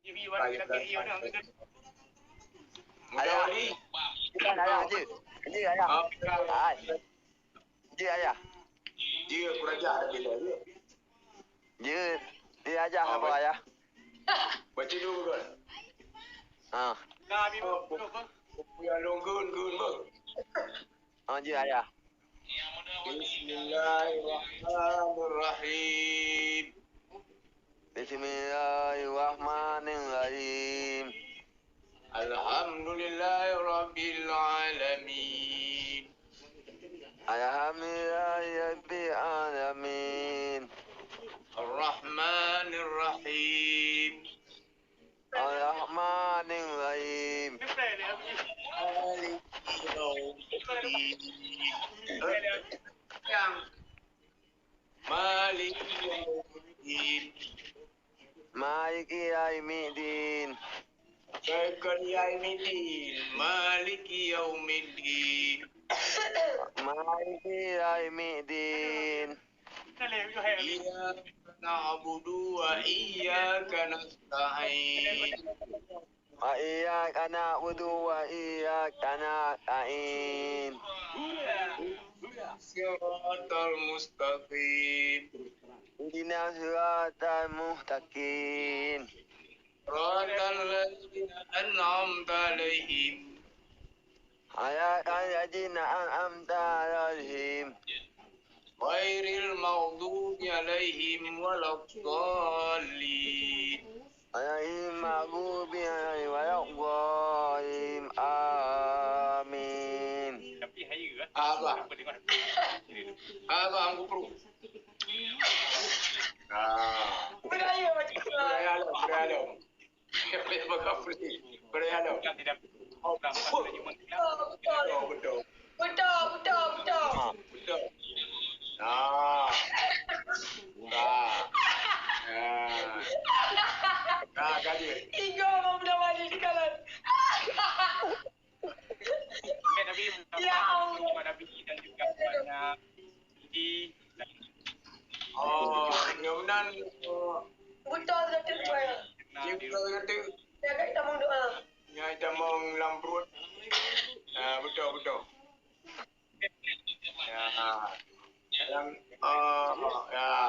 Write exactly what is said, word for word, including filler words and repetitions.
Ayah, ayah, jeuet. Jeuet, ayah. Hai. Jeuet, ayah. Jeuet, kurajah dah bila, jeuet. Jeuet, jeuet, ayah, apa, ayah? Baca dulu, kan? Ha. Oh, bu-, bu-, bu-, ya, lungkun, kun, bu. Ha, jeuet, ayah. Bismillahirrahmanirrahim. Bismillahirrahmanirrahim. Alhamdulillahirabbil alamin. Alhamdulillahirabbil alamin. Arrahmanirrahim. Arrahmanirrahim. Maliki yaumiddin. Maliki yaumiddin. Maliki yaumiddin. Maliki yaumiddin. Maliki yaumiddin. Iyyaka na'budu wa iyyaka nasta'in. Wa iyyaka na'budu wa iyyaka nasta'in. Siratal mustaqim. Ihdinas siratal mustaqim. Siratal ladzina an'amta 'alaihim. Siratal ladzina an'amta 'alaihim. Ghairil maghdubi 'alaihim waladdallin. Ghairil maghdubi 'alaihim waladdallin. Amin. Abah. Abah, Abu Pro. Ah. Budaya macam tu. Budaya alam, budaya alam. Budaya alam. Budaya alam. Oh, betul. Betul, betul. Betul, betul, betul. Ah, betul. Ah. Ah. Ah. Ah, gaji. Tiga orang budak wali di kalan. Ya Allah. Nabi dan juga kepada Yahudi. Oh, mudah-mudahan, oh, betul kata tuan. Dia betul kata. Ya, kita mau doa. Ya, kita mau lam perut. Ah, betul, betul. Ya. Dalam, oh, ya.